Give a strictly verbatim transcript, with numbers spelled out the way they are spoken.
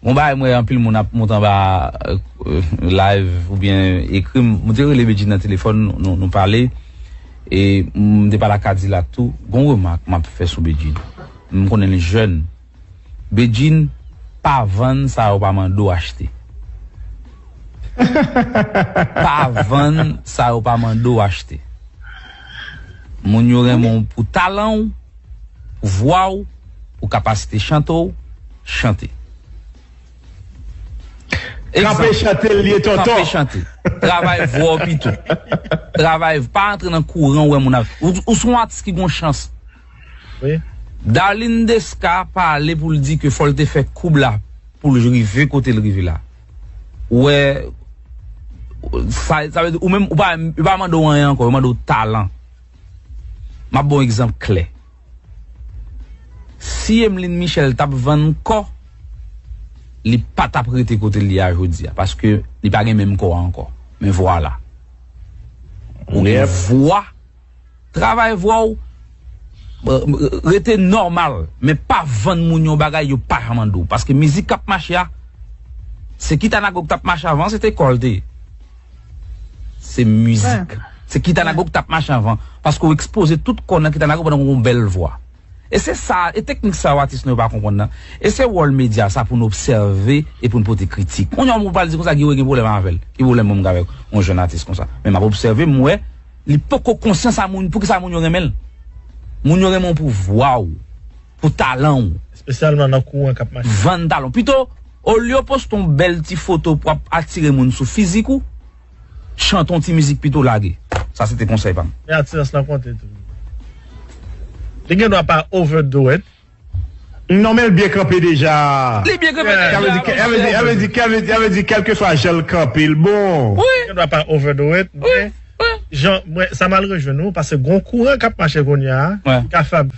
Bon bagay, mwen, anpil moun ap monte anba, euh, live oubyen ekri m. Mwen te rele Bedjine nan telefòn, nou, nou pale. E m te pale ak Kadilak tou. Gon remak m ap fè sou Bedjine. M konnen l jèn. Bedjine, pa vann sa yo pa mande w achte. Pa vann sa yo pa mande w achte. Moun yo renmen w pou talan w, pou vwa w, pou kapasite chante w, chante. Kanpe chante l ye, tonton. Kanpe chante. Travay vwa w pito. Travay, pa antre nan kouran, ou wè moun ap. Ou, ou se yon atis ki gon chans. Wi. Darline Desca pale pou l di ke fò l te fè koub la pou l rive kote l rive la. Ou wè, sa, sa vle di, ou menm, ou pa, yo pa mande w anyen ankò, yo mande w talan. M ap ba w egzanp klè. Si Emeline Michel t ap vann kò, li pa t ap rete kote l ye a jodi a, paske li pa gen menm kò a ankò. Men vwala. Ou gen vwa, travay vwa w, rete nòmal, men pa vann moun yon bagay yo pa janm mande w. Paske mizik k ap mache a, se Kitanago k t ap mache avan, se te kò l te ye. Se mizik. Se Kitanago k t ap mache avan. Paske w ekspoze tout kò w nan Kitanago pandan w gen yon bèl vwa. E se sa, e teknik sa yo atis nou yo pa konprann nan. E se wòl medya sa pou n obsève e pou n pote kritik. Kounye a yon moun pral di konsa Guy Wery gen pwoblèm avè l. Ki pwoblèm mwen m gen avèk yon jèn atis konsa? Men m ap obsève, m wè li poko konsyan sa moun, poukisa moun yo renmen l. Moun yo renmen w pou vwa w, pou talan w. Espesyalman nan kouran k ap mache. Vann talan w. Pito, olye w poste yon bèl ti foto pou ap atire moun sou fizik ou, chante yon ti mizik pito lage. Sa se te konsèy pa m. Men atirans lan konte tou. Li gen dwa pa overdo it. Non, men l byen kanpe deja. Li byen kanpe deja. Sa vle di, sa vle di, sa vle di, sa vle di, kèlkeswa jan l kanpe, l bon. Wi, Li gen dwa pa overdo it, wi, men wi. jan, mwen, sa m al rejwenn ou, paske gon kouran k ap mache kounye a, Wi. ki kapab